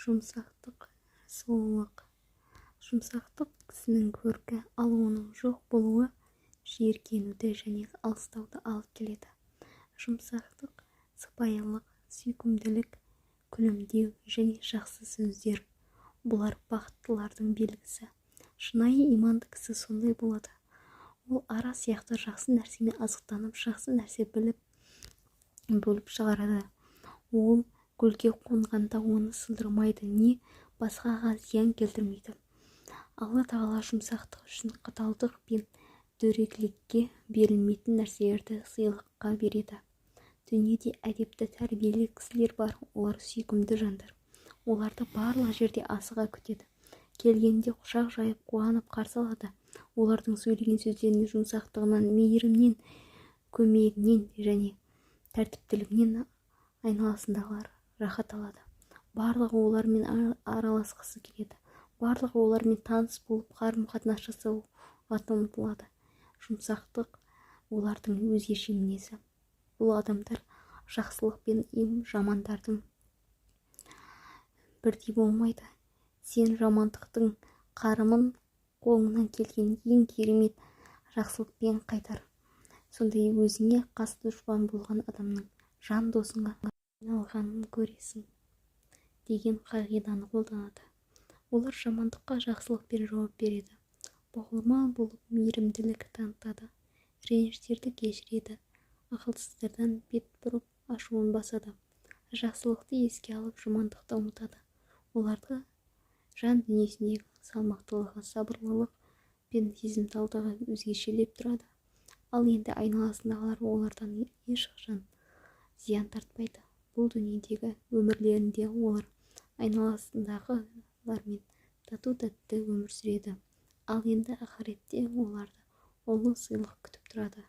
Жұмсақтық – сұлулық. Жұмсақтық – кісінің көркі, ал оның жоқ болуы жиіркенуді және алыстауды алып келеді. Жұмсақтық, сыпайылық, сүйкімділік, күлімдеу және жақсы сөздер – бұлар бақыттылардың белгісі. Шынайы иманды кісі сондай болады. Ол ара сияқты жақсы нәрсемен азықтанып, жақсы нәрсе біліп бөліп шығарады. Ол гүлге қонғанда, оны сындырмайды, не басқаға зиян келтірмейді. Алла Тағала жұмсақтық үшін қаталдық пен дөрекілікке берілмейтін нәрселерді сыйлыққа береді. Дүниеде әдепті, тәрбиелі кісілер бар. Олар сүйкімді жандар. Оларды барлық жерде асыға күтеді, келгенде құшақ жайып, қуанып қарсы алады. Олардың сөйлеген сөздерінің жұмсақтығынан, мейірімінен, көмегінен және тәртіптілігінен айналасындағылар рахат алады. Барлығы олармен араласқысы келеді, барлығы олармен таныс болып, қарым-қатынас жасауға ұмтылады. Жұмсақтық – олардың өзгеше мінезі. Бұл адамдар жақсылық пен жамандардың бірдей болмайды. Сен жамандықтың қарымын қолыңнан келген ең керемет жақсылықпен қайтар. Сондай өзіңе қас дұшпан болған адамның жан досыңа айналғанын көресің деген қағиданы қолданады. Олар жамандыққа жақсылықпен жауап береді, бауырмал болып, мейірімділік танытады, реніштерді кешіреді, ақылсыздардан бет бұрып, ашуын басады, жақсылықты еске алып, жамандықты ұмытады. Оларды жан дүниесіндегі салмақтылығы, сабырлылық пен сезімталдығы өзгешелеп тұрады. Ал енді айналасындағылар олардан ешқашан зиян тартпайды. Бұл дүниедегі өмірлерінде олар айналасындағылармен тату-тәтті өмір сүреді. Ал енді ақыретте оларды ұлы сыйлық күтіп тұрады.